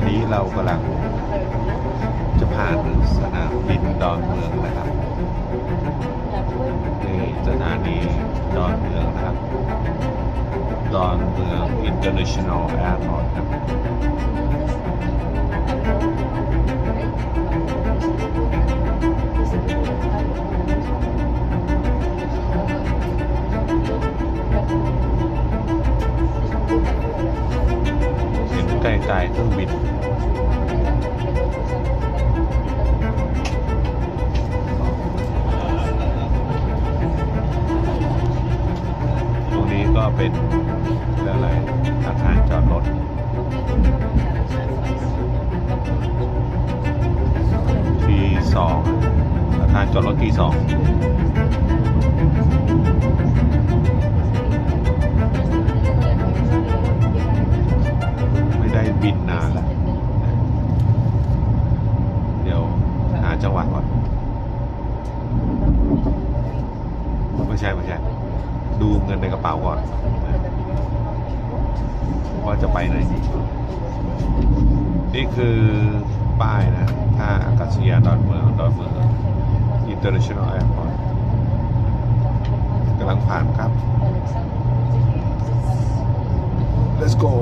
ນີ້ເຮົາກຳລັງຈະຜ່ານສະໜາມບິນດອນເມືອງແລ້ວຄັບ. ນີ້ສະຖານີດອນເມືອງນະຄັບ, ດອນເມືອງ International Airport ຄັບ. ເຫັນໄກໆເຄື່ອງບິນ. ຕົງນີ້ກໍເປັນ ເອີ້ນວ່າອາຄານຈອດລົດ ທີສອງ ອາຄານຈອດລົດທີສອງ. ໄມ່ໄດ້ບິນນານລະ ດຽວຫາຈັງຫວະກ່ອນ. ບໍ່ໃຊ່ ບໍ່ໃຊ່ ດູເງິນໃນກະເປົາກ່ອນ ວ່າຈະໄປໄຫນ. ນີ້ຄືປ້າຍນະ ທ່າອາກາດສະຍານດອນເມືອງ ດອນເມືອງ International Airport ກຳລັງຜ່ານຄັບ. Let's go.